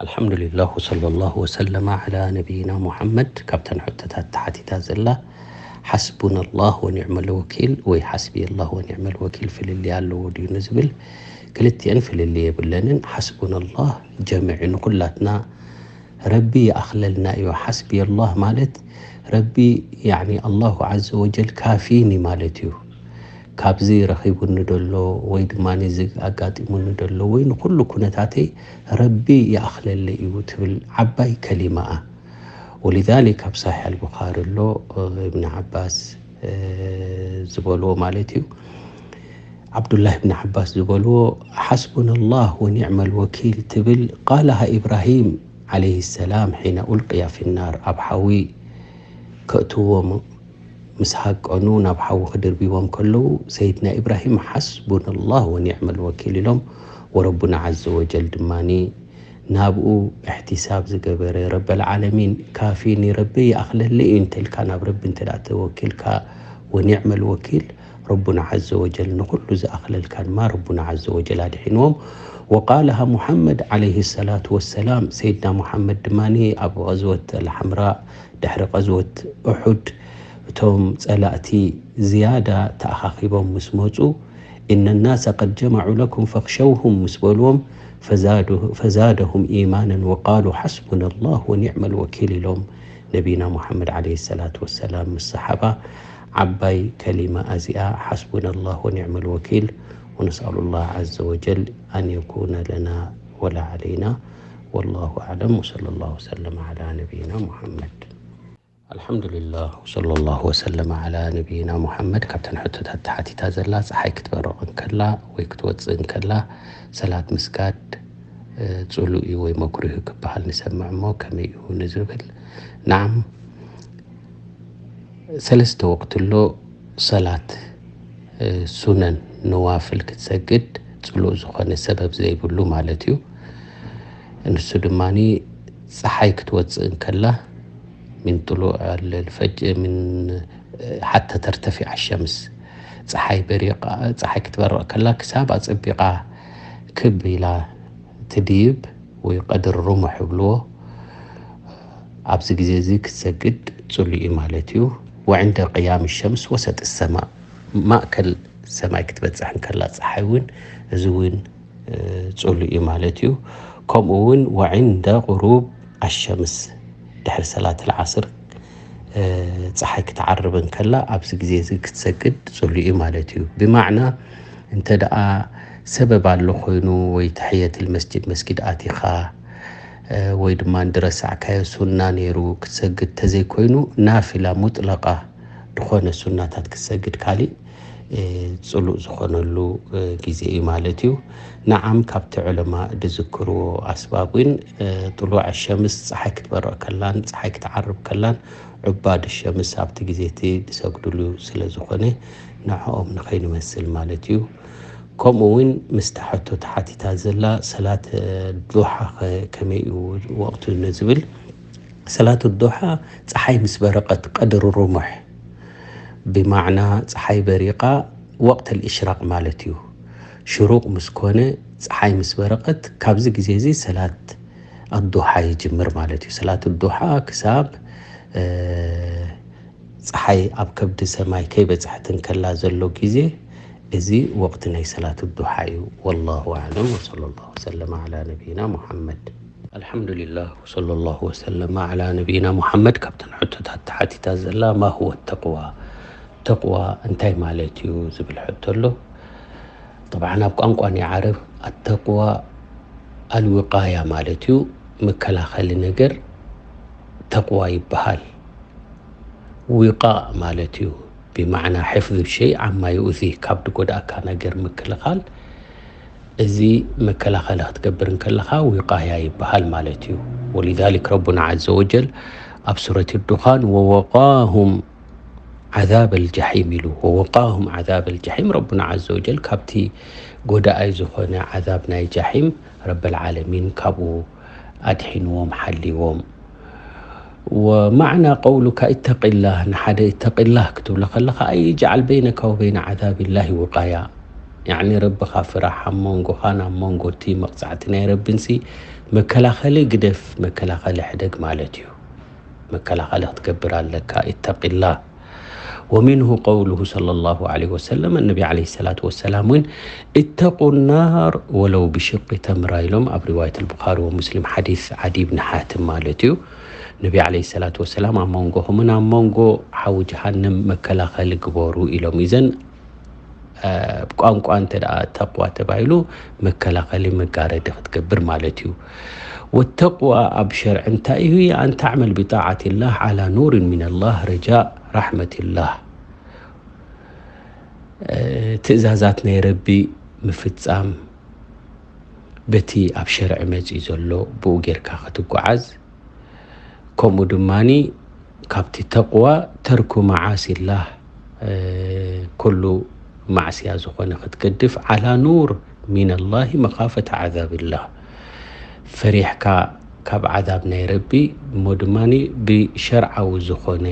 ኣልሓምዱሊላህ ወሰለላሁ ወሰለመ ዓላ ነቢይና ሙሓመድ። ካብተን ሕቶታት ተሓቲታ ዘላ ሓስቡና ላህ ወኒዕመል ወኪል ወይ ሓስቢ ላህ ወኒዕመል ወኪል ፍልልይ ኣለዎ ድዩ ንዝብል፣ ክልቲአን ፍልልይ የብለንን። ሓስቡና ላህ ጀምዒ ንኩላትና ረቢ ይኣኽለልና እዩ። ሓስቢ ላህ ማለት ረቢ፣ ያዕኒ ኣላሁ ዓዘ ወጀል ካፊኒ ማለት እዩ። ካብዚ ረኺቡኒ ደሎ ወይ ድማ እዚ ኣጋጢሙኒ ደሎ ወይ ንኩሉ ኩነታተይ ረቢ ይኣኽለለይ እዩ ትብል ዓባይ ከሊማኣ። ወሊዛሊክ ኣብ ሳሒሕ ኣልቡኻሪ ኣሎ፣ እብን ዓባስ ዝበልዎ ማለት እዩ። ዓብዱላህ ብን ዓባስ ዝበልዎ ሓስቡና ላህ ወኒዕመል ወኪል ትብል ቃላሃ ኢብራሂም ዓለይሂ ሰላም ሒነ ኡልቅያ ፊናር ኣብ ሓዊ ከእትዎም ምስ ሃቀኑ ናብ ሓዊ ክድርብዎም ከለዉ ሰይድና ኢብራሂም ሓስቡና ላህ ወኒዕመል ወኪል ኢሎም ወረቡና ዓዘ ወጀል ድማኒ ናብኡ እሕቲሳብ ዝገበረ ረበል ዓለሚን ካፊኒ ረቢ ይኣኽለለይ እዩ እንተልካ ናብ ረቢ እንተ ደኣ ተወኪልካ ወኒዕመል ወኪል ረቡና ዓዘ ወጀል ንኹሉ ዝኣኽለልካ ድማ ረቡና ዓዘ ወጀል ኣድሒንዎም። ወቃለሃ ሙሓመድ ዓለይሂ ሰላቱ ወሰላም ሰይድና ሙሓመድ ድማ ኣብ ቐዝወት ኣልሓምራ ድሕሪ ቐዝወት ኡሑድ እቶም ጸላእቲ ዝያዳ ተኣኻኺቦም ምስ መጹ፣ إن الناس قد جمعوا لكم فاخشوهم ምስ በልዎም ፈዛደሁም ኢማናን ወቃሉ ሓስቡና ላህ ወኒዕመል ወኪል ኢሎም ነቢና ሙሓመድ ዓለይሂ ሰላቱ ወሰላም ምስ ሰሓባ ዓባይ ከሊማ ኣዚኣ ሓስቡና ላህ ወኒዕመል ወኪል ወነስኣሉ ላህ ዓዘ ወጀል ኣን የኩነ ለና ወላ ዓለይና። ወላሁ ኣዕለም ወሰለ ላሁ ወሰለም ዓላ ነቢይና ሙሓመድ። ኣልሓምዱሊላህ ወሰለ ላሁ ወሰለመ ዓላ ነቢይና ሙሓመድ። ካብተን ሕቶታት ተሓቲታ ዘላ ጸሓይ ክትበርቕ እንከላ ወይ ክትወጽእ እንከላ ሰላት ምስጋድ ጽሉእ እዩ ወይ መክሩህ ክበሃል ንሰምዕ እሞ ከመይ እዩ ንዝብል፣ ናዓም ሰለስተ ወቅቲ ኣሎ ሰላት ሱነን ነዋፍል ክትሰግድ ጽሉእ ዝኾነ ሰበብ ዘይብሉ ማለት እዩ። ንሱ ድማ ጸሓይ ክትወጽእ እንከላ ምን ጥሉዕ ልፈጅ ምን ሓተ ተርተፊዕ ሸምስ ጸሓይ በሪቓ ጸሓይ ክትበርቕ ከላ ክሳብ ኣጸቢቓ ክብ ኢላ ትድይብ ወይ ቀድሪ ሩሙሕ ይብልዎ። ኣብዚ ግዜ እዚ ክትሰግድ ጽሉእ እዩ ማለት እዩ። ወዕንደ ቅያም ሸምስ ወሰጥ ሰማእ ማእከል ሰማይ ክትበጽሕ እንከላ ጸሓይ እውን እዚ እውን ጽሉእ እዩ ማለት እዩ። ከምኡ እውን ወዕንደ ቁሩብ ኣሸምስ ድሕሪ ሰላት ልዓስር ጸሓይ ክትዓርብ እንከላ ኣብዚ ግዜ እዚ ክትሰግድ ጽሉእ እዩ ማለት እዩ። ብማዕና እንተ ደኣ ሰበብ ኣሎ ኮይኑ ወይ ተሕየት ልመስጅድ መስጊድ ኣቲኻ ወይ ድማ እንድረሳዕካዮ ሱና ነይሩ ክትሰግድ ተዘይኮይኑ ናፊላ ሙጥለቃ ዝኾነ ሱናታት ክትሰግድ ካሊእ ጽሉእ ዝኾነሉ ግዜ እዩ ማለት እዩ። ነዓም ካብቲ ዑለማ ዝዝክርዎ ኣስባብ እውን ጥሉዕ ሸምስ ጸሓይ ክትበርቕ ከላን ጸሓይ ክትዓርብ ከላን ዑባድ ሸምስ ኣብቲ ግዜ እቲ ዝሰግድሉ ስለ ዝኾነ ንዕኦም ንኸይንመስል ማለት እዩ። ከምኡ እውን ምስታ ሕቶ ተሓቲታ ዘላ ሰላት ዱሓ ከመይ እዩ ወቅቱ ንዝብል ሰላት ዱሓ ጸሓይ ምስ በረቐት ቀድሪ ሩሙሕ ብማዕና ጸሓይ በሪቓ ወቅት ልእሽራቅ ማለት እዩ። ሽሩቅ ምስ ኮነ ጸሓይ ምስ በረቐት ካብዚ ግዜ እዚ ሰላት ኣዱሓ ይጅምር ማለት እዩ። ሰላት ኣዱሓ ክሳብ ጸሓይ ኣብ ከብዲ ሰማይ ከይበጽሐት እንከላ ዘሎ ግዜ እዚ ወቕቲ ናይ ሰላት ዱሓ እዩ። ወላሁ ኣዕለም ወሰለ ላሁ ወሰለም ዓላ ነቢይና ሙሓመድ። ኣልሓምዱሊላህ ወሰለ ላሁ ወሰለም ዓላ ነቢይና ሙሓመድ። ካብተን ሕቶታት ተሓቲታ ዘላ ማ ሁወ ተቅዋ፣ ተቅዋ እንታይ ማለት እዩ ዝብል ሕቶ ኣሎ። ጠብዓን ኣብ ቋንቋ ናይ ዓረብ ኣተቅዋ ኣልውቃያ ማለት እዩ፣ መከላኸሊ ነገር ተቅዋ ይበሃል። ዊቃእ ማለት እዩ ብማዕና ሕፍዝ ሸይ ዓማ ይኡዚ፣ ካብ ድጎድኣካ ነገር ምክልኻል። እዚ መከላኸሊ ክትገብር እንከለኻ ዊቃያ ይበሃል ማለት እዩ። ወሊዛሊክ ረቡና ዓዘ ወጀል ኣብ ሱረት ዱኻን ወወቃሁም ዓዛብ ኣልጃሒም ኢሉ፣ ወወቃሁም ዓዛብ ኣልጃሒም። ረቡና ዓዘ ወጀል ካብቲ ጎዳኣይ ዝኾነ ዓዛብ ናይ ጃሒም ረበል ዓለሚን ካብኡ ኣድሒንዎም ሓሊዎም። ወማዕና ቀውሉካ ኢተቂላህ፣ ንሓደ ኢተቂላህ ክትብሎ ከለኻ ኣይ እጅዓል በይነካ ወበይነ ዓዛቢላሂ ውቃያ፣ ያዕኒ ረብኻ ፍራሕ፣ ኣብ መንጎኻን ኣብ መንጎ እቲ መቕጻዕቲ ናይ ረብንሲ መከላኸሊ ግደፍ፣ መከላኸሊ ሕደግ ማለት እዩ። መከላኸሊ ክትገብር ኣለካ። ኢተቂላህ። ومنه قوله صلى الله عليه وسلم፣ ነቢ ዓለይሂ ሰላቱ ወሰላም እውን እተቁ ናር ወለው ብሽቂ ተምራ ኢሎም ኣብ ሪዋየት ኣልቡኻሪ ወሙስሊም ሓዲስ ዓዲ ብን ሓትም ማለት እዩ። ነቢ ዓለይሂ ሰላቱ ወሰላም ኣብ መንጎኹምን ኣብ መንጎ ሓዊ ጀሃንም መከላኸሊ ግበሩ ኢሎም። ኢዘን ብቋንቋ እንተ ደኣ ተቕዋ ተባሂሉ መከላኸሊ መጋረዲ ክትገብር ማለት እዩ። ወተቕዋ ኣብ ሸርዒ እንታይ እዩ? ኣን ተዕመል ብጣዓት ላህ ዓላ ኑርን ሚን ላህ ረጃእ ራሕመት ላህ። ትእዛዛት ናይ ረቢ ምፍጻም፣ በቲ ኣብ ሸርዒ መጺኡ ዘሎ ብኡ ጌርካ ክትጓዓዝ፣ ከምኡ ድማኒ ካብቲ ተቕዋ ተርኩ መዓሲላህ፣ ኩሉ ማዕስያ ዝኾነ ክትገድፍ፣ ዓላ ኑር ሚነላሂ መኻፈት ዓዛብላህ፣ ፈሪሕካ ካብ ዓዛብ ናይ ረቢ፣ እሞ ድማኒ ብሸርዓዊ ዝኾነ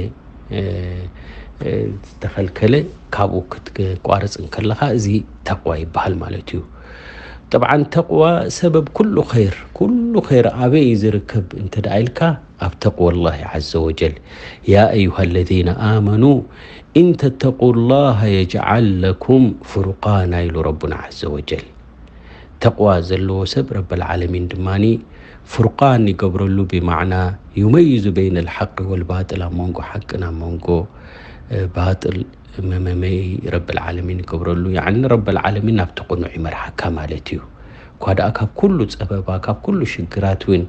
ዝተኸልከለ ካብኡ ክትቋርጽ እንከለኻ፣ እዚ ተቕዋ ይበሃል ማለት እዩ። ጠብዓን ተቕዋ ሰበብ ኩሉ ኸይር፣ ኩሉ ኸይር ኣበይ እዩ ዝርከብ እንተ ደኣ ኢልካ፣ ኣብ ተቕዋ ላሂ ዓዘ ወጀል። ያ ኣዩሃ ለዚነ ኣመኑ ኢን ተተቁ ላሃ የጅዓል ለኩም ፍሩቃና ኢሉ ረቡና ዓዘ ወጀል። ተቕዋ ዘለዎ ሰብ ረበል ዓለሚን ድማኒ ፍርቃን ይገብረሉ፣ ብማዕና ዩመይዙ በይነ ልሓቂ ወልባጥል፣ ኣብ መንጎ ሓቅን ኣብ መንጎ ባጥል መመመይ ረብል ዓለሚን ይገብረሉ። ያዕኒ ረብል ዓለሚን ናብቲ ቅኑዕ ይመርሓካ ማለት እዩ። እኳ ደኣ ካብ ኩሉ ጸበባ፣ ካብ ኩሉ ሽግራት እውን፣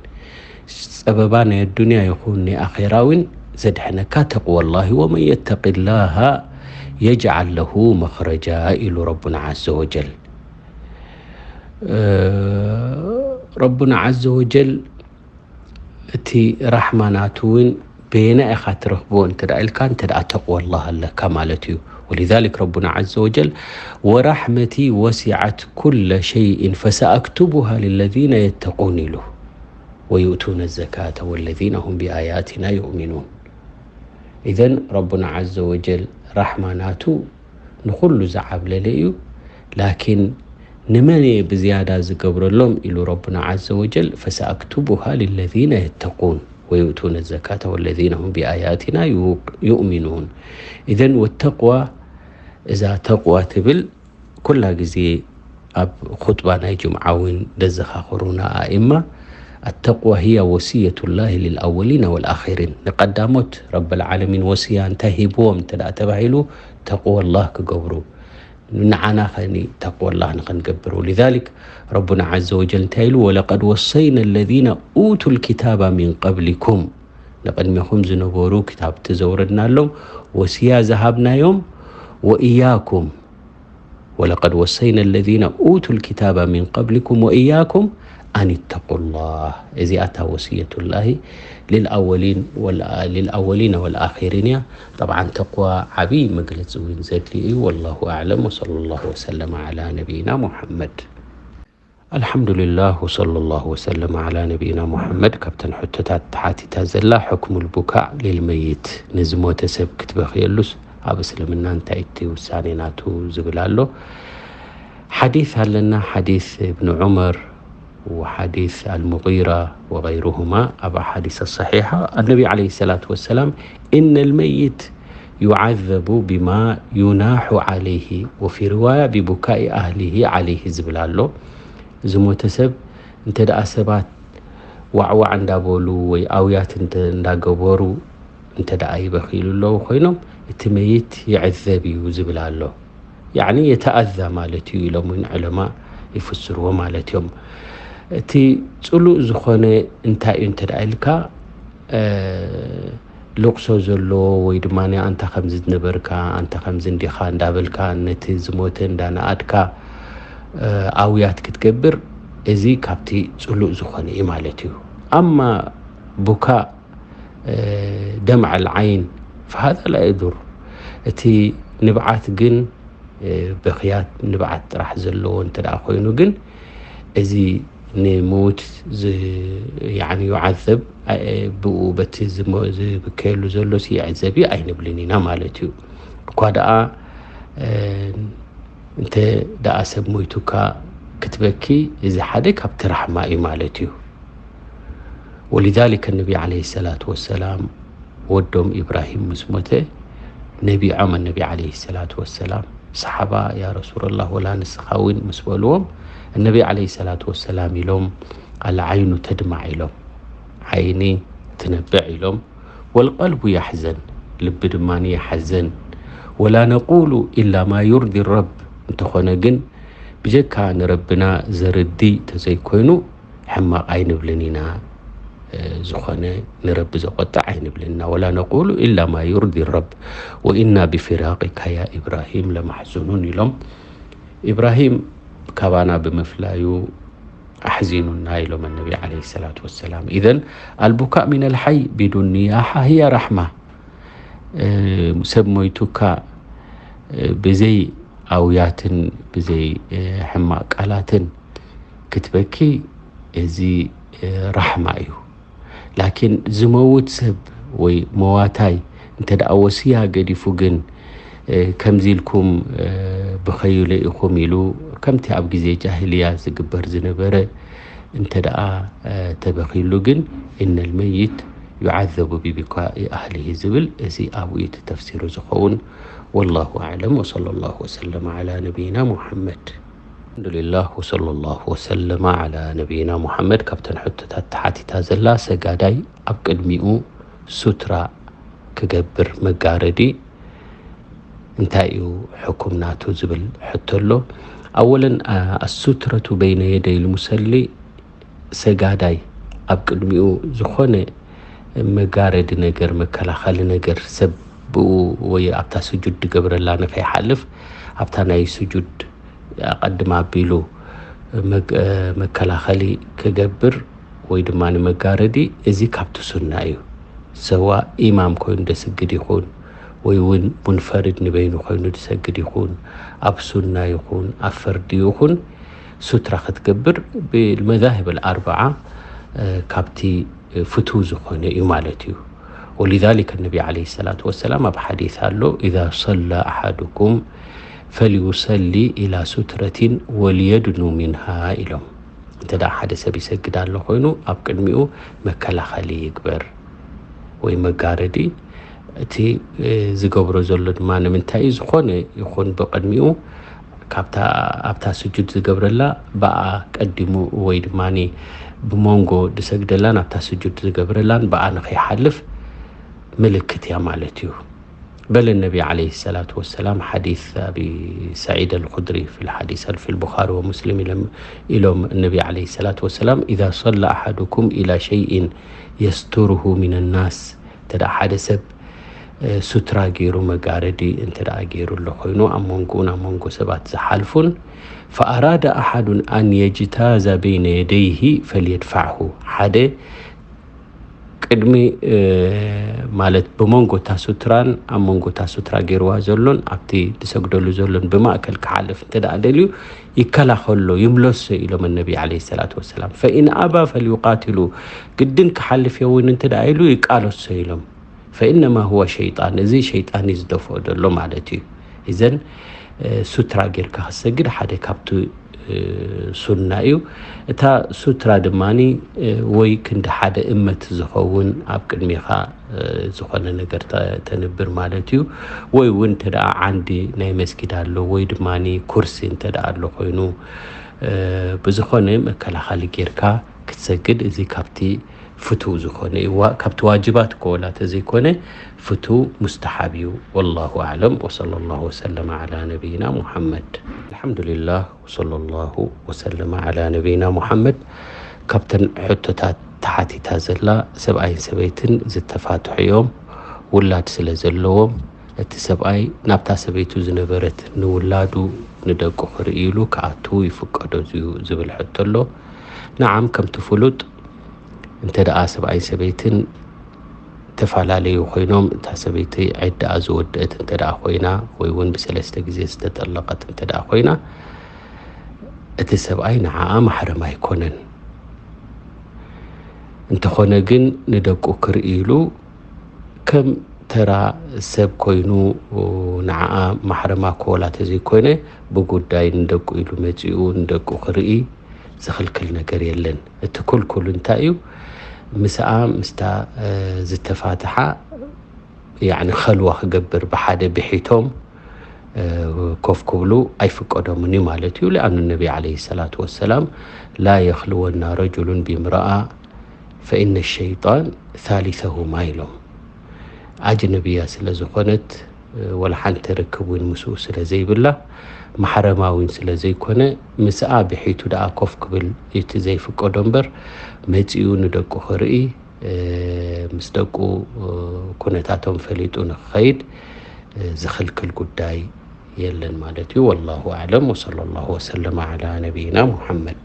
ጸበባ ናይ ኣዱንያ ይኹን ናይ ኣኼራ እውን ዘድሕነካ ተቕወላሂ፣ ወመን የተቂላሃ የጅዓል ለሁ መኽረጃ ኢሉ ረቡና ዓዘ ወጀል። ረቡና ዓዘ ወጀል እቲ ራሕማ ናቱ እውን በየና ኢኻ ትረኽቦ እንተ ደኣ ኢልካ፣ እንተ ደኣ ተቕወላህ ኣለካ ማለት እዩ። ወሊዛሊክ ረቡና ዓዘ ወጀል፣ "ወራሕመቲ ወሲዐት ኩለ ሸይእን ፈሰኣክቱቡሃ ሊለዚነ የተቁን" ኢሉ፣ "ወዩእቱነ ዘካተ ወለዚነ ሁም ቢኣያቲና ዩእሚኑን።" ኢዘን ረቡና ዓዘ ወጀል ራሕማ ናቱ ንኹሉ ዝዓብለለ እዩ። ላኪን ንመን እየ ብዝያዳ ዝገብረሎም ኢሉ ረቡና ዓዘ ወጀል፣ "ፈሰኣክቱቡሃ ሊለዚነ የተቁን ወዩእቱነ ዘካተ ወለዚነ ሁም ቢኣያቲና ዩ-፣ ዩእሚኑን።" ኢዘን ወተቅዋ፣ እዛ ተቅዋ ትብል ኩላ ግዜ ኣብ ኹጥባ ናይ ጅምዓ እውን ዘዘኻኽሩና ኣእማ፣ "ኣተቅዋ ህያ ወስየቱላሂ ሊልኣወሊነ ወልኣኺሪን።" ንቀዳሞት ረብል ዓለሚን ወስያ እንታይ ሂብዎም እንተ ደኣ ተባሂሉ፣ ተቅወላህ ክገብሩ። ንዓና ኸኒ ተቅወላህ ንኽንገብር። ወሊዛሊክ ረቡና ዓዘ ወጀል እንታይ ኢሉ? "ወለቀድ ወሰይና ለዚነ ኡቱ ልኪታባ ሚን ቀብሊኩም።" ንቕድሚኹም ዝነበሩ ክታብቲ ዘውረድናሎም ወስያ ዝሃብናዮም፣ ወኢያኩም "ወለቀድ ወሰይና ለዚነ ኡቱ ልኪታበ ሚን ቀብሊኩም ወኢያኩም ኣን ኢተቁላህ።" እዚኣታ ወስየቱላሂ ሊልኣወሊን ወል-፣ ሊልኣወሊነ ወልኣኺሪን እያ። ጠብዓን ተቅዋ ዓብዪ መግለፂ እውን ዘድልዩ እዩ። ወላሁ ኣዕለም፣ ወሰለላሁ ወሰለመ ዓላ ነቢይና ሙሐመድ። ኣልሓምዱሊላህ፣ ወሰለላሁ ወሰለመ ዓላ ነቢይና ሙሐመድ። ካብተን ሕቶታት ተሓቲታ ዘላ፣ ሕክሙል ቡካእ ሊልመይት፣ ንዝሞተ ሰብ ክትበኽየሉስ ኣብ እስልምና እንታይ እቲ ውሳኔ ናቱ ዝብል ኣሎ። ሓዲስ ኣለና፣ ሓዲስ እብን ዑመር ወሓዲስ ኣልሙጊራ ወገይሩሁማ ኣብ ኣሓዲስ ሰሒሓ፣ ኣነቢ ዓለይሂ ሰላቱ ወሰላም፣ "ኢነል መይት ዩዓዘቡ ቢማ ዩናሑ ዓለይሂ ወፊ ሪዋያ ቢቡካኢ ኣህሊሂ ዓለይሂ" ዝብል ኣሎ። ዝሞተ ሰብ እንተ ደኣ ሰባት ዋዕዋዕ እንዳበሉ ወይ ኣውያት እንተ እንዳገበሩ እንተ ደኣ ይበኽይሉ ኣለዉ ኮይኖም፣ እቲ መይት ይዕዘብ እዩ ዝብል ኣሎ። ያዕኒ የተኣዛ ማለት እዩ ኢሎም እውን ዕለማ ይፍስርዎ ማለት እዮም። እቲ ጽሉእ ዝኾነ እንታይ እዩ እንተ ደኣ ኢልካ፣ እ፣ ልቕሶ ዘለዎ ወይ ድማ ኣንታ ከምዚ ዝነበርካ፣ ኣንታ ከምዚ እንዲኻ እንዳበልካ ነቲ ዝሞተ እንዳነኣድካ፣ እ፣ ኣውያት ክትገብር፣ እዚ ካብቲ ጽሉእ ዝኾነ እዩ ማለት እዩ። ኣማ ቡካእ፣ እ፣ ደምዐል ዓይን ፈሃዛ ላ የዱር፣ እቲ ንብዓት ግን፣ እ፣ በኽያት ንብዓት ጥራሕ ዘለዎ እንተ ደኣ ኮይኑ ግን፣ እዚ ንምዉት ዝ-፣ ያዕኒ ዩዓዘብ፣ እ፣ ብኡ በቲ ዝሞ-፣ ዝብከየሉ ዘሎ ሲ ይዕዘብ እዩ ኣይንብልን ኢና ማለት እዩ። እኳ ደኣ፣ እ፣ እንተ ደኣ ሰብ ሞይቱካ ክትበኪ፣ እዚ ሓደ ካብቲ ራሕማ እዩ ማለት እዩ። ወሊዛሊከ ነቢ ዓለይሂ ሰላቱ ወሰላም ወዶም ኢብራሂም ምስ ሞተ ነቢዖም፣ ነቢ ዓለይሂ ሰላቱ ወሰላም ሰሓባ፣ ያ ረሱለላህ፣ ወላ ንስኻ እውን ምስ በልዎም፣ ነቢ ዓለይሂ ሰላቱ ወሰላም ኢሎም፣ ኣልዓይኑ ተድማዕ ኢሎም፣ ዓይኒ ትነብዕ ኢሎም፣ ወልቀልቡ ያሕዘን፣ ልቢ ድማ ይሓዘን። ወላ ነቁሉ ኢላ ማ ዩርዲ ረብ፣ እንተኾነ ግን ብጀካ ንረብና ዘርዲ ተዘይኮይኑ ሕማቕ ኣይንብልን ኢና። ዝኾነ ንረቢ ዘቆጥዕ ኣይንብልን ኢና። ወላ ነቁሉ ኢላ ማ ዩርዲ ረብ ወኢና ብፊራቂካ ያ ኢብራሂም ለማሕዙኑን ኢሎም። ኢብራሂም ካባና ብምፍላዩ ኣሕዚኑና ኢሎም ነቢ ዓለይሂ ሰላቱ ወሰላም። ኢዘን ኣልቡካእ ሚነል ሓይ ቢዱን ንያሓ ህያ ራሕማ። ሰብ ሞይቱካ ብዘይ ኣውያትን ብዘይ ሕማቕ ቃላትን ክትበኪ፣ እዚ ራሕማ እዩ። ላኪን ዝመውት ሰብ ወይ መዋታይ እንተ ደኣ ወስያ ገዲፉ ግን፣ ከምዚ ኢልኩም ብኸዩለ ኢኹም ኢሉ፣ ከምቲ ኣብ ግዜ ጃሂልያ ዝግበር ዝነበረ እንተ ደኣ ተበኺሉ ግን፣ ኢነል መይት ዩዓዘቡ ቢቡካኢ ኣህሊሂ ዝብል፣ እዚ ኣብኡ እዩ ተፍሲሩ ዝኸውን። ወላሁ ኣዕለም። ወሰለላሁ ወሰለም ዓላ ነቢይና ሙሓመድ። ኣልሓምዱሊላህ ወሰለላሁ ወሰለመ ዓላ ነቢይና ሙሓመድ። ካብተን ሕቶታት ተሓቲታ ዘላ፣ ሰጋዳይ ኣብ ቅድሚኡ ሱትራ ክገብር፣ መጋረዲ እንታይ እዩ ሕኩም ናቱ ዝብል ሕቶ ኣሎ። ኣወለን፣ ኣሱትረቱ በይነ የደይ ልሙሰሊ፣ ሰጋዳይ ኣብ ቅድሚኡ ዝኾነ መጋረዲ ነገር፣ መከላኸሊ ነገር፣ ሰብ ብኡ ወይ ኣብታ ስጁድ ዝገብረላ ንኸይሓልፍ፣ ኣብታ ናይ ስጁድ ኣቐድም ኣቢሉ መግ-፣ መከላኸሊ ክገብር ወይ ድማ ንመጋረዲ፣ እዚ ካብቲ ሱና እዩ። ሰዋ ኢማም ኮይኑ ደስግድ ይኹን፣ ወይ እውን ሙንፈርድ ንበይኑ ኮይኑ ዝሰግድ ይኹን፣ ኣብ ሱና ይኹን ኣብ ፈርዲ ይኹን፣ ሱትራ ክትገብር ብመዛሂብ ኣልኣርበዓ ካብቲ ፍቱው ዝኾነ እዩ ማለት እዩ። ወሊዛሊከ ነቢ ዓለይሂ ሰላቱ ወሰላም ኣብ ሓዲስ ኣሎ፣ ኢዛ ሰላ ኣሓዱኩም ፈልዩሰሊ ኢላ ሱትረቲን ወልየድኑ ሚንሃ ኢሎም። እንተ ደኣ ሓደ ሰብ ይሰግድ ኣሎ ኮይኑ፣ ኣብ ቅድሚኡ መከላኸሊ ይግበር ወይ መጋረዲ። እቲ ዝገብሮ ዘሎ ድማ ንምንታይ እዩ? ዝኾነ ይኹን ብቅድሚኡ ካብታ፣ ኣብታ ስጁድ ዝገብረላ ብኣ ቀዲሙ ወይ ድማ ብመንጎ ዝሰግደላን ኣብታ ስጁድ ዝገብረላን ብኣ ንኸይሓልፍ ምልክት እያ ማለት እዩ። በለ ነቢ ዓለይሂ ሰላቱ ወሰላም፣ ሓዲስ ኣቢ ሰዒድ ኣልኹድሪ ፊል ሓዲስ ፊል ቡኻሪ ወሙስሊም ኢሎም፣ ኢሎም ነቢ ዓለይሂ ሰላቱ ወሰላም፣ ኢዛ ሰላ ኣሓዱኩም ኢላ ሸይኢን የስቱሩሁ ሚነ ናስ፣ እንተ ደኣ ሓደ ሰብ ሱትራ ገይሩ፣ መጋረዲ እንተ ደኣ ገይሩ ኣሎ ኮይኑ፣ ኣብ መንጎኡን ኣብ መንጎ ሰባት ዝሓልፉን፣ ፈኣራደ ኣሓዱን ኣን የጅታዘ በይነ የደይሂ ፈልየድፋዕሁ፣ ሓደ ቅድሚ፣ ማለት ብመንጎ እታ ሱትራን ኣብ መንጎ እታ ሱትራ ገይርዋ ዘሎን ኣብቲ ዝሰግደሉ ዘሎን ብማእከል ክሓልፍ እንተ ደኣ ደልዩ ይከላኸሎ፣ ይምለሶ ኢሎም ነቢ ዓለይሂ ሰላቱ ወሰላም። ፈኢን ኣባ ፈልዩቃትሉ፣ ግድን ክሓልፍ እየ እውን እንተ ደኣ ኢሉ ይቃለሶ ኢሎም። ፈኢነማ ሁወ ሸይጣን፣ እዚ ሸይጣን እዩ ዝደፍኦ ዘሎ ማለት እዩ። እዘን ሱትራ ጌርካ ክትሰግድ ሓደ ካብቲ ሱና እዩ። እታ ሱትራ ድማኒ ወይ ክንዲ ሓደ እመት ዝኸውን ኣብ ቅድሚኻ ዝኾነ ነገር ተ-፣ ተንብር ማለት እዩ። ወይ እውን እንተ ደኣ ዓንዲ ናይ መስጊድ ኣሎ ወይ ድማኒ ኩርሲ እንተ ደኣ ኣሎ ኮይኑ፣ ብዝኾነ መከላኸሊ ጌርካ ክትሰግድ፣ እዚ ካብቲ ፍቱው ዝኾነ እዩ። ዋ-፣ ካብቲ ዋጅባት እኮ ወላ ተዘይኮነ ፍቱው፣ ሙስተሓብ እዩ። ወላሁ ኣዕለም። ወሰለላሁ ወሰለመ ዓላ ነቢይና ሙሓመድ። ኣልሓምዱሊላህ ወሰለላሁ ወሰለመ ዓላ ነቢይና ሙሓመድ። ካብተን ሕቶታት ተሓቲታ ዘላ፣ ሰብኣይን ሰበይትን ዝተፋትሑ እዮም፣ ውላድ ስለ ዘለዎም፣ እቲ ሰብኣይ ናብታ ሰበይቱ ዝነበረት ንውላዱ ንደቁ ክርእይሉ ክኣቱ ይፍቀዶ ድዩ ዝብል ሕቶ ኣሎ። ነዓም፣ ከምቲ ፍሉጥ፣ እንተ ደኣ ሰብኣይን ሰበይትን ተፈላለዩ ኮይኖም፣ እታ ሰበይቲ ዒዳኣ ዝወደአት እንተ ደኣ ኮይና፣ ወይ እውን ብሰለስተ ግዜ ዝተጠለቐት እንተ ደኣ ኮይና፣ እቲ ሰብኣይ ንዓኣ ማሕረም ኣይኮነን። እንተኾነ ግን ንደቁ ክርእይሉ ከም ተራ ሰብ ኮይኑ ንዓኣ ማሕረማ ኮላ ተዘይኮይነ ብጉዳይ ንደቁ ኢሉ መጺኡ ንደቁ ክርኢ ዝኽልክል ነገር የለን። እቲ ክልኩል እንታይ እዩ? ምስኣ ምስታ ዝተፋትሓ ያኒ ኸልዋ ክገብር ብሓደ ብሒቶም ኮፍ ክብሉ ኣይፍቀዶምን እዩ ማለት እዩ። ሊኣኑ ነቢ ዓለይሂ ሰላቱ ወሰላም ላ የኽልወና ረጁሉን ቢምረኣ ፈኢነ ሸይጣን ሳሊሰሁማ ኢሎም። ኣጅነብያ ስለ ዝኾነት ወላ ሓንቲ ርክብ እውን ምስኡ ስለ ዘይብላ ማሕረማ እውን ስለ ዘይኮነ ምስኣ ብሒቱ ደኣ ኮፍ ክብል እቲ ዘይፍቀዶ እምበር መጺኡ ንደቁ ክርኢ ምስ ደቁ ኩነታቶም ፈሊጡ ንክኸይድ ዝኽልክል ጉዳይ የለን ማለት እዩ። ወላሁ ኣዕለም ወሰለ ላሁ ወሰለመ ዓላ ነቢይና ሙሓመድ።